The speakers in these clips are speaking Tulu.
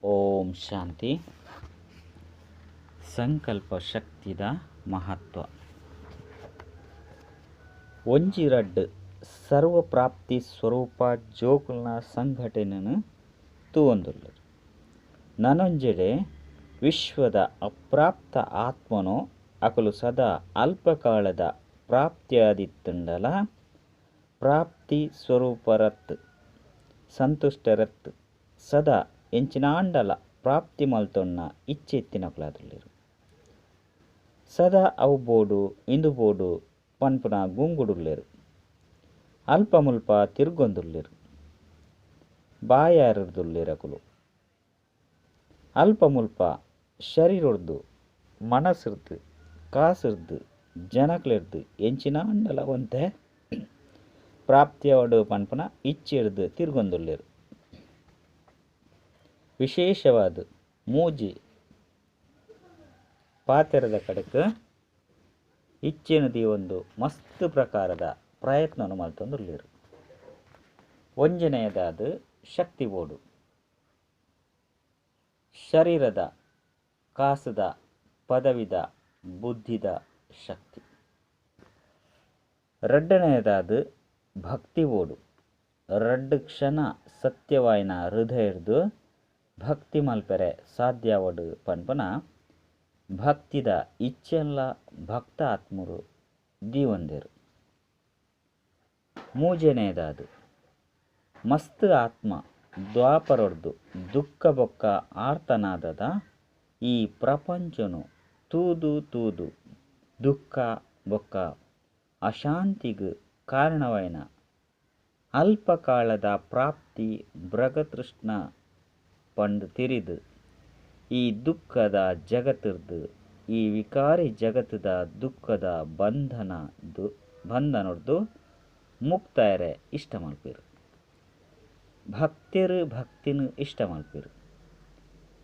ಓಂ ಶಾಂತಿ. ಸಂಕಲ್ಪ ಶಕ್ತಿದ ಮಹತ್ವ. ಒಂಜಿ ರಡ್ಡ್ ಸರ್ವಪ್ರಾಪ್ತಿ ಸ್ವರೂಪ ಜೋಕುಲ್ನ ಸಂಘಟನೆನು ತೂವೊಂದುಲ್ಲೆರ್. ನನೊಂಜೆಡೆ ವಿಶ್ವದ ಅಪ್ರಾಪ್ತ ಆತ್ಮನು ಅಕುಲು ಸದಾ ಅಲ್ಪಕಾಲದ ಪ್ರಾಪ್ತಿಯಾದಿತ್ತುಂಡಲ ಪ್ರಾಪ್ತಿ ಸ್ವರೂಪರತ್ ಸಂತುಷ್ಟರತ್ ಸದಾ ಎಂಚಿನಾಂಡಲ ಪ್ರಾಪ್ತಿ ಮಲ್ತೊನ್ನ ಇಚ್ಛೆ ಇತ್ತಿನಕುಲಾದುಲ್ಲೆರ್. ಸದಾ ಅವು ಬೋಡು ಇಂದು ಬೋಡು ಪನ್ಪುನ ಗುಂಗುಡುಲ್ಲೆರ್. ಅಲ್ಪ ಮುಲ್ಪ ತಿರ್ಗೊಂದುಲ್ಲೆರ್. ಬಾಯಾರುದುಲ್ಲೆರ್ ಅಕುಲು. ಅಲ್ಪ ಮುಲ್ಪ ಶರೀರೊರ್ದು ಮನಸ್ಸುರ್ದು ಕಾಸುರ್ದು ಜನಕ್ಲೆರ್ದು ಎಂಚಿನಾಂಡಲ ಒಂತೆ ಪ್ರಾಪ್ತಿಯಾವಡು ಪನ್ಪುನ ಇಚ್ಛೆರ್ದು ತಿರ್ಗೊಂದುಲ್ಲೆರ್. ವಿಶೇಷವಾದ ಮೂಜಿ ಪಾತೆರದ ಕಡೆಕ್ ಇಚ್ಛೆನು ದೀವೊಂದು ಮಸ್ತ್ ಪ್ರಕಾರದ ಪ್ರಯತ್ನನು ಮಲ್ತೊಂದುಲ್ಲೆರ್. ಒಂಜನೆಯದಾದ ಶಕ್ತಿ ಬೋಡು. ಶರೀರದ ಕಾಸುದ ಪದವಿದ ಬುದ್ಧಿದ ಶಕ್ತಿ. ರಡ್ಡನೆಯದಾದ ಭಕ್ತಿ ಬೋಡು. ರಡ್ಡ್ ಕ್ಷಣ ಸತ್ಯವಾಯಿನ ಹೃದಯರ್ದು ಭಕ್ತಿ ಮಲ್ಪೆರೆ ಸಾಧ್ಯಾವಡು ಪನ್ಪುನ ಭಕ್ತಿದ ಇಚ್ಛೆನ್ಲ ಭಕ್ತ ಆತ್ಮರು ದೀವೊಂದೆರ್. ಮೂಜನೆಯದಾದ ಮಸ್ತ್ ಆತ್ಮ ದ್ವಾಪರೊರ್ದು ದುಃಖ ಬೊಕ್ಕ ಆರ್ತನಾದದ ಈ ಪ್ರಪಂಚನು ತೂದು ತೂದು ದುಃಖ ಬೊಕ್ಕ ಅಶಾಂತಿಗ್ ಕಾರಣವಾಯಿನ ಅಲ್ಪಕಾಲದ ಪ್ರಾಪ್ತಿ ಭ್ರಗತೃಷ್ಣ ಪಂದ್ ತಿರಿದು ಈ ದುಃಖದ ಜಗತ್ತಿರ್ದು ಈ ವಿಕಾರಿ ಜಗತ್ತದ ದುಃಖದ ಬಂಧನೊರ್ದು ಮುಕ್ತಾಯರೆ ಇಷ್ಟ ಮಲ್ಪೆರು. ಭಕ್ತರು ಭಕ್ತಿನ ಇಷ್ಟ ಮಲ್ಪೆರು.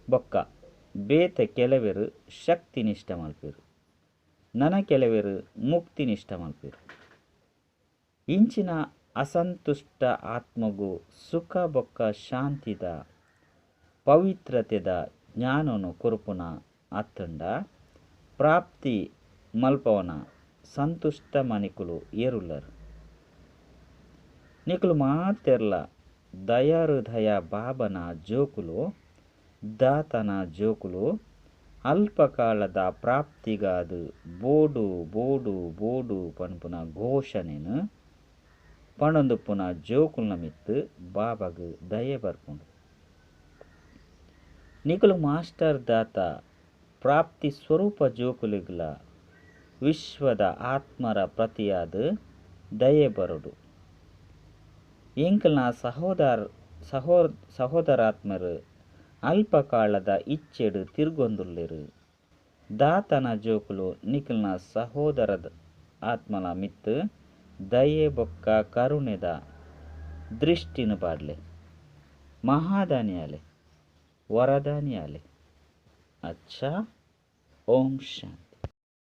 ಬೊಕ್ಕ ಬೇತೆ ಕೆಲವರು ಶಕ್ತಿನ ಇಷ್ಟ ಮಲ್ಪೆರು. ನನ ಕೆಲವರು ಮುಕ್ತಿನ ಇಷ್ಟ ಮಲ್ಪೆರು. ಇಂಚಿನ ಅಸಂತುಷ್ಟ ಆತ್ಮಗು ಸುಖ ಬೊಕ್ಕ ಶಾಂತಿದ ಪವಿತ್ರತೆದ ಜ್ಞಾನನು ಕೊರ್ಪುನ ಅತ್ತಂಡ ಪ್ರಾಪ್ತಿ ಮಲ್ಪವನ ಸಂತುಷ್ಟ ಮನಿಕುಲು ಏರುಲ್ಲರು. ನಿಕುಲು ಮಾತೆರ್ಲ ದಯಾಹೃದಯ ಬಾಬನ ಜೋಕುಲು, ದಾತನ ಜೋಕುಲು ಅಲ್ಪಕಾಲದ ಪ್ರಾಪ್ತಿಗಾದ ಬೋಡು ಬೋಡು ಬೋಡು ಪನ್ಪುನ ಘೋಷಣೆನು ಪಣೊಂದುಪ್ಪುನ ಜೋಕುಲ್ನ ಮಿತ್ತು ಬಾಬಾಗ್ ದಯೆ ಬರ್ಪುಂಡು. ನಿಕುಲು ಮಾಸ್ಟರ್ ದಾತ ಪ್ರಾಪ್ತಿ ಸ್ವರೂಪ ಜೋಕುಲಿಗ್ಲ ವಿಶ್ವದ ಆತ್ಮರ ಪ್ರತಿಯಾದ ದಯೆ ಬರಡು. ಎಂಕಲ್ನ ಸಹೋದರಾತ್ಮರು ಅಲ್ಪಕಾಲದ ಇಚ್ಛೆಡು ತಿರ್ಗೊಂದುಲ್ಲೆರು. ದಾತನ ಜೋಕುಲು ನಿಕಲ್ನ ಸಹೋದರದ ಆತ್ಮಲ ಮಿತ್ತು ದಯೆ ಬೊಕ್ಕ ಕರುಣೆದ ದೃಷ್ಟಿನ ಪಾಡ್ಲೆ. ಮಹಾದಾನಿಯಾಲೆ ವರದಾನಿಯಾಲೆ. ಅಚ್ಚಾ, ಓಂ ಶಾಂತಿ.